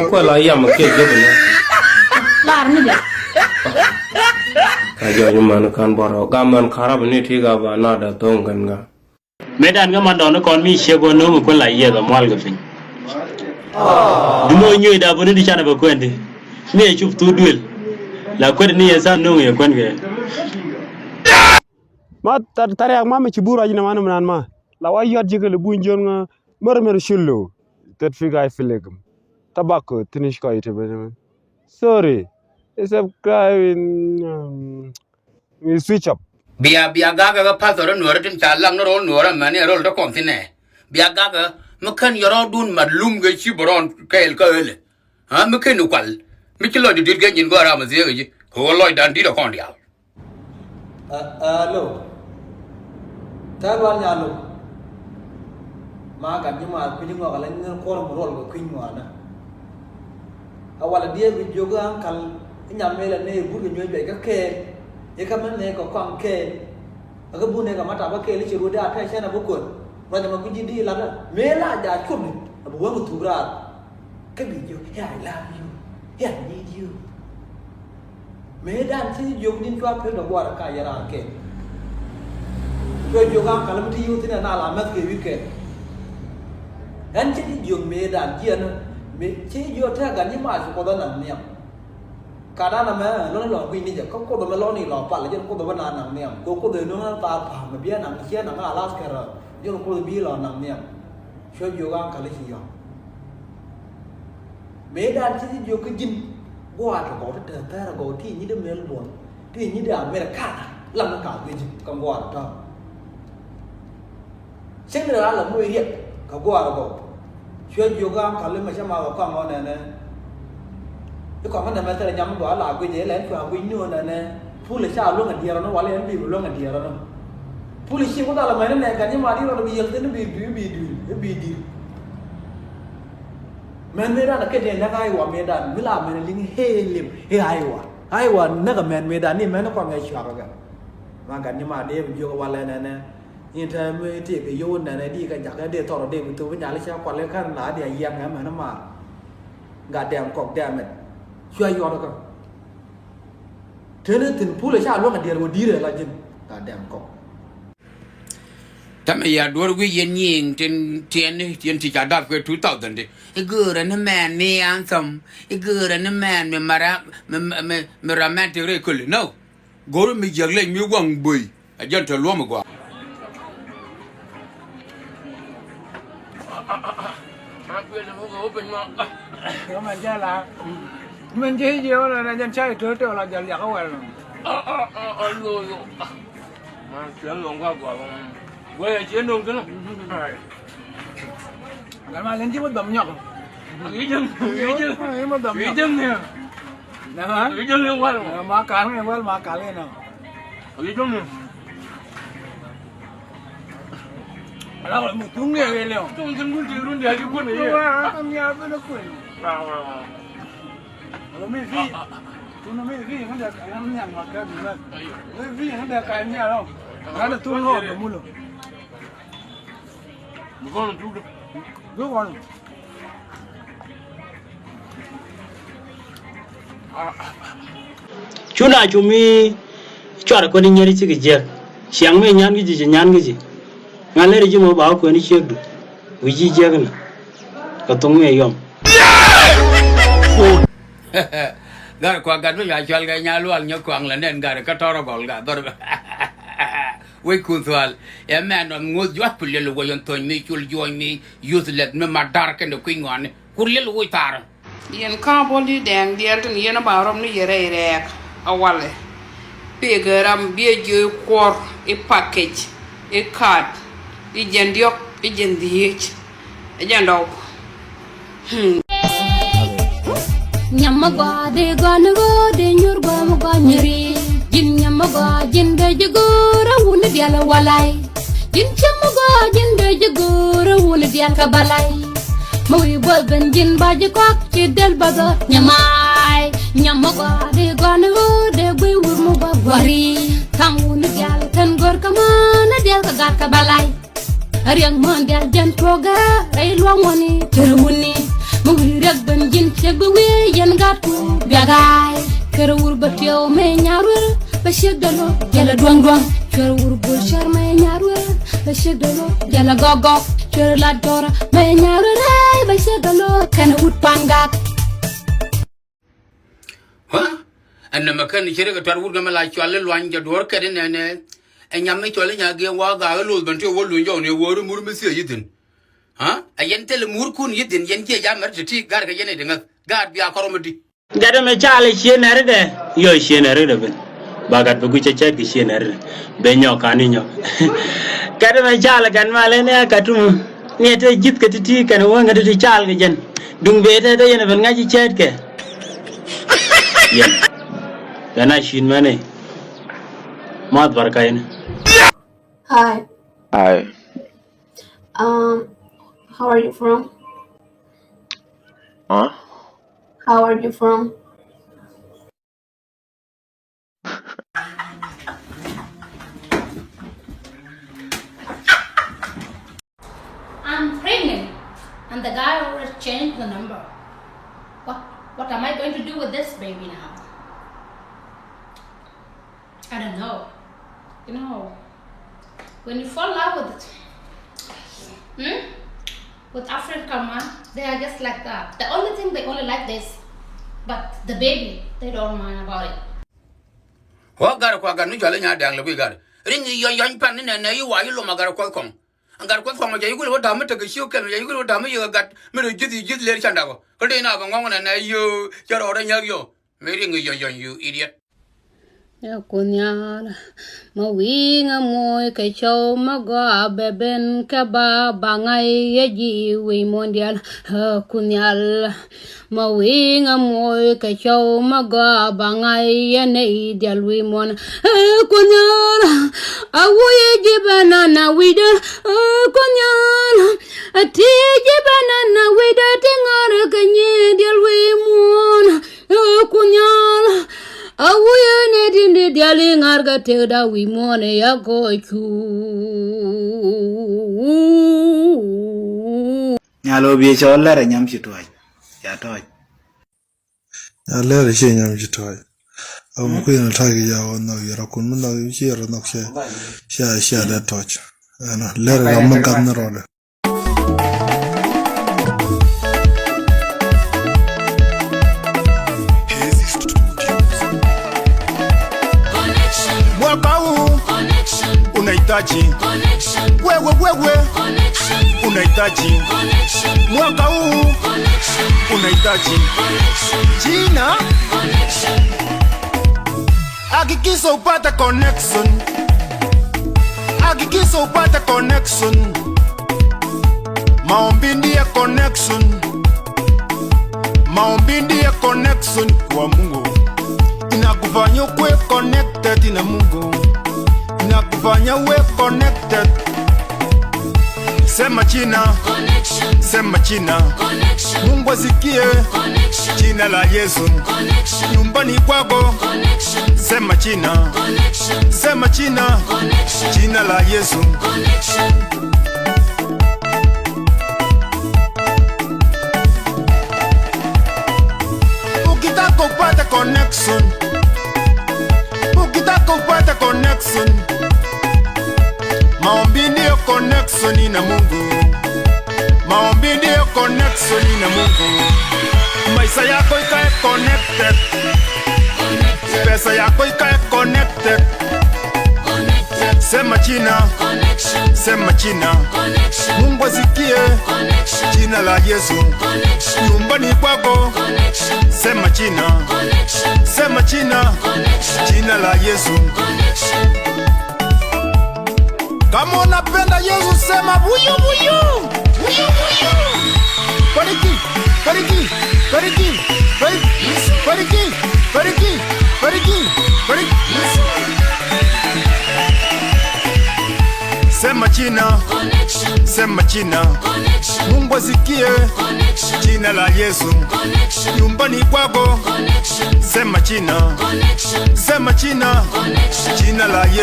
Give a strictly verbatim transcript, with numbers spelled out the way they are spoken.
Kuɛ la yam kiɛ jek ni. Lar ni de. Ka jɔny man kan bɔrɔ. Gam man karab ni ti ga ba na da thong kan ga. Mëë dan kä man dɔɔni kɔn mi ciek wä no̱o̱ŋ kuën la yieth a mual kɛ piny. Duno nyuec da buni di canɛ bɛ kuɛn di. Mi ɛ cup thuk duël. La kuɛn ni yɛ san no̱o̱ŋ yɛ kuɛn kɛ. Ma tar-, tariak ma mi ci bur wajinɛ ma ni mi nan ma. La wa yɔt jikɛ li buny jiön ŋä mär mär cul lo. Tet fi gai fi lekum. Tabak ko tinish ko ite bene. Sorry. It's a cry in, um, in switch up. Bia, bia gak kä pastor nuɔrä tin ca lak ni rol nuɔrä mani rol ti kɔn thin ɛ. Bia gak kä mi kän yɔrɔ dun mat lum kɛ ci bɛ rɔn kɛɛl kä ëlɛ. Ha mi kän ni kual. Mi ci lɔc di dit kɛ nyin gɔra ma thiek kɛ ji. Kɛ wä lɔc dan dit a kɔn dial. Ɛ, ɛ, alo. Tɛ̈th wal nyalo. Ma gat nyi ma kui̱ny ŋɔk ala nyin kuɔr mi rol kɛ kui̱ny ŋɔana. A wal a diee bi jiök aŋkal i̱ nyam mëë la nee but kɛ nyuec bɛc kä kɛɛl. I̱ kä mi nee kɛ kɔaŋ kɛɛl. A kä but nee kɛ ma tap kä kɛɛl i̱ ci ruɔ̱t dee a tɛ̈ cɛn a bi kuäär. Ruac ɛmɛ kui̱ ji̱ di lat a mëë la jaat cuɔp ni a bi wä mi thuk raar. Kä bi jiök i̱ I love you, i̱ I need you. Mëë dan ci jiök din cua pek dɔ guar ka yɛ raar kɛɛl. Cuɛ jiök aŋkal mi ti yiw thin ɛ na la mɛth kɛ wi̱i̱ kɛɛl. Ɛn ci jiök mëë dan jiɛn mi ci jiök tɛ̈ gat nyi mac kuɔth ɛ naŋ nhiam. Ka dan ɛmɛ lɔni lɔ gui̱ny ni jɛ kä kuoth ɛmɛ lɔni lɔ pal jɛn kuoth ɛmɛ na naŋ nhiam kɛ kuoth ɛ nuŋ ɛ thaar pa̱a̱m ɛ biɛ naŋ ciɛ naŋ a lath kɛ rɔ jɛn kuoth bi lɔ naŋ nhiam. Cuɛ jiök aŋkal i̱ ci yɔ̱ŋ. Mëë dan ci jiök kä ji̱n gua̱a̱r tɔ gɔw ti tɛth thɛɛr gɔw ti nyi di Melbourne ti nyi di America. Lam ni ka gui̱c kä gua̱a̱r tɔ. Cäŋ ni raa la moc riɛk kä gua̱a̱r gɔw. Cuɛ jiök aŋkal i̱ mɛ cä ma kɛ kɔaŋ ɔ nɛnɛ. I̱ kɔn kä nɛmɛ thilɛ nyam gɔaa la guic ɛ lɛn cua guic ni ɣöö nɛnɛ pul ɛ ca luäŋ ɛ diɛɛr ɔnɔ wala ɛn bi bi luäŋ ɛ diɛɛr ɔnɔ. Pul ɛ ci ku dhal ɛmɛn inɛ gat nyi ma di rɔn bi yɛl thin i̱ bi dui̱r i̱ bi dui̱r i̱ bi di̱r. Mɛn mëë dan ɛ ket in näk Iowa mëë dan mi la mɛn ɛ liŋ ëë lip i̱ Iowa. Iowa näk ɛ mɛn mëë dan ni mɛn i̱ kɔn ŋɛc cuak ɛ kɛ. Ma gat nyi ma dee bi jiök ɛ walɛ nɛnɛ. In te mi ti kɛ yio̱w nɛnɛ di kɛ jakä dee thɔr dee bi thop i̱ nyal i̱ cɛ kual i̱ kän la di a yiɛŋ ɛmɛn i̱ ma. God damn cock damn it. Cua yuɔt kä. Teni thin pulɛ ca luäŋ a diɛɛr wä di̱i̱rɛ la ji̱n. God damn cock. Tamɛ ya duɔr wi̱i̱ yɛn nyiŋ tin tiɛn ni tiɛn ti ca dap kɛ two thousand di. I̱ göörä ni mɛn mi anthem. I̱ göörä ni mɛn mi mara mi, mi, mi romantic rɛ köli. No. Go̱r mi jiäk leny mi waŋ böi. A jɛn te luɔm igɔaa. Mɛn jɛ la. Mɛn jɛ jiɛ wala na jɛn cay to̱ to̱ la jɛl yak a wɛl. Mɛn cɛ luɔm gɔaa gɔaa. Go̱r ya cɛ no̱ŋ känä. Gal ma len ji̱ mi dhɔm nyɔk. Wi ji̱ mi dhɔm nyɔk. Wi ji̱ mi wal. Ma kal ni wal ma kal ni na. Wi ji̱ mi. Ala wal mu tung ni wi leo. Tung tung gun ti run dia di kun ni. Wa am ya bena kun. Wa wa wa. Lo mi fi. Tu no mi fi ngan da kan ni ma ka bi ma. Mi fi ngan da kan ni alo. Ngan tu no de mulo. Cu na cu mi cuarɛ kuäni nyɛri cikɛ jiɛk. Ciaŋ mi nyan kä ji̱ ci nyan kä ji̱. Ŋa̱ lɛri ji̱ mɔ ba wä kuɛni ciekdu. Wi̱i̱ ji̱ jiɛk ni kɛ thoŋ mi yɔm. Gat kua gat mi yua cual kɛ nya lual nyɛ kuaŋ la nɛn gat kä tɔrɔ gɔl gat dhɔr. Wec kun thual ɛ mɛn ɔ ŋoth juak ku liɛl wec ɔn thony mi cul juɔny mi useless mi mat dar kɛn de kui̱ ŋɔani ku liɛl wec thaar. Yɛn ka̱a̱ bol di dɛŋ diɛl tin yɛn a ba rɔm ni yɛ rɛy rɛɛk a walɛ. Pek ɛ ram biɛ jiö i̱ kuɔr i̱ package i̱ card i̱ jɛn diɔ̱k i̱ jɛn dhieec i̱ jɛn dɔw. Nyam ma gɔaa dee gɔaa ni ɣöö dee nyuur gɔaa ma gɔaa nyeri. Ji̱n nyam ma gɔaa ji̱n bɛ ji̱ go̱o̱r a wuni dial walay. Ji̱n cam ma gɔaa ji̱n bɛ ji̱ go̱o̱r a wuni dial ka balay. Ma wi̱i̱ buɔth ben ji̱n ba ji̱ kɔak ci del ba gɔaa nyamay. Nyam ma gɔaa dee gɔaa ni ɣöö dee guiy wur ma gɔaa guari. Kaŋ wuni dial kän go̱o̱r kä män a dial ka gat ka balay. A riɛk män dial jɛn tuɔɔkɛ rɛy luaŋ wuni tër wuni. Mi wi̱i̱ riɛk ben ji̱n ciek bi Tagay, kër wur bä tiɛw mɛ nyaruer, bä ciek dolo, jɛlɛ duɔŋ duɔŋ. Kër wur bur cär mɛ nyaruer, bä ciek dolo, jɛlɛ gɔk gɔk. Kër lat gɔr mɛ nyaruer, bä ciek dolo, kɛn wut paŋ gak. Wä? Ɛn nɛmɛ kɛn cɛ rikɛ tuat wut nɛmɛ la cual i̱ luany jɛ duɔ̱ɔ̱r kɛt inɛnɛ. Ɛ nyam mi cual i̱ nya giɛ wa gaak i̱ loth bɛn ti wä luny jɔw ni wä ri mur mi thiee yi thin. Ha? Ɛ yɛn thil mur kun yi thin yɛn ciɛ jam mɛr ti ti gar kɛ yɛn i̱ di ŋäth. Gaat bia kɔrɔ mi di. Gat mɛ cal cie nɛri dɛ. Yɔ cie nɛri dɛ ben. Ba gat bi guic cɛ cɛt kɛ cie nɛri dɛ. Be nyɔk kani nyɔk. Gat mɛ cal gat ma lɛ ni a gat tum. Ni a te jith kɛ ti ti kɛn wä ŋä ti ti cal kɛ jɛn. Duŋ be te te yɛn ben ŋa̱c cɛt kɛ. Yɛn. Kɛ na cin mɛ ni. Math barka yɛn. Hi. Hi. Um, how are you from? Huh? How are you from? I'm pregnant, and the guy already changed the number. What, what am I going to do with this baby now? I don't know. You know, when you fall in love with, hmm? With African man, they are just like that. The only thing they only like this, but the baby, they don't mind about it. Wä gar kua gar ni jɔl inya dɛŋ lɛ kui̱ gar. Rin yi yɔny yɔny pan ni nɛ nɛ yi wa yi lom a gar kuɔth kɔŋ. A gar kuɔth kɔŋ jɛ yi gul wä dam mi tekɛ ciok kɛl mi jɛ yi gul wä dam mi yek a gat mi ri ji̱th yi ji̱th ler candakɔ. Kä dee na bɛ ŋɔŋ nɛ nɛ yi cɛ rɔɔdɛ nyäk yɔ. Mi rin yi yɔny yɔny, you idiot. Ɛ Kuoth Nhial, ma wi̱i̱ ŋa muɔc kɛ cɔw ma gɔaa bɛ ben kɛ ba baŋ a yɛ ji̱ wi̱i̱ muɔ̱n diaal. Ɛ Kuoth Nhial, ma wi̱i̱ ŋa muɔc kɛ cɔw ma gɔaa baŋ a yɛ nɛy diaal wi̱i̱ muɔ̱n. Ɛ Kuoth Nhial, a wuɔyɛ ji̱ bɛ nan a wi̱i̱dɛ. Ɛ Kuoth Nhial, a ti ji̱ bɛ nan a wi̱i̱dɛ ti ŋa̱r kɛ nyi diaal wi̱i̱ muɔ̱n. Ɛ Kuoth Nhial, a wuyɛ ni tin di diali ŋa̱r kɛ tëkda wi̱i̱ muɔ̱ɔ̱n ɛ ya gɔɔcu. Nyal ɔ biɛ cɔl lɛr ɛ nyam ci tuac. Ya tɔc. Nyal lɛr ɛ ci nyam ci tuac. Ɔ mi kui̱n ɛ ta̱a̱ ki ya wä nhɔk yɛr ɔ kun mi nhɔk ci yɛr ɔ nhɔk cia cia cia lɛr tɔc. Ɛnɔ lɛr ɛ ram mi gath ni rɔɔdɛ. Mwaka huu unahitaji wewe, wewe unahitaji mwaka huu unahitaji jina. Hakikisha upata connection. Hakikisha upata connection. Maombi ndiye connection. Maombi ndiye connection kwa Mungu. Inakufanya ukuwe connected na Mungu. Inakufanya uwe connected. Sema jina. Connection. Sema jina. Connection. Mungu asikie. Connection. Jina la Yesu. Connection. Nyumbani kwako. Connection. Sema jina. Connection. Sema jina. Connection. Jina la Yesu. Connection. Ukitaka upate connection. Ukitaka upate connection. Maombi ndiyo connection na Mungu. Maombi ndiyo connection na Mungu. Maisha yako ikae connected. Pesa yako ikae connected. Sema jina. Sema jina. Mungu asikie. Jina la Yesu. Nyumbani kwako. Sema jina. Sema jina. Jina la Yesu. Kama unapenda Yesu, sema buyu, buyu. Buyu, buyu. Bariki, bariki, bariki, bariki, bariki, bariki, bariki, bariki. Sema jina. Sema jina. Mungu asikie. Jina la Yesu. Nyumbani kwako. Sema jina. Sema jina. Jina la Yesu.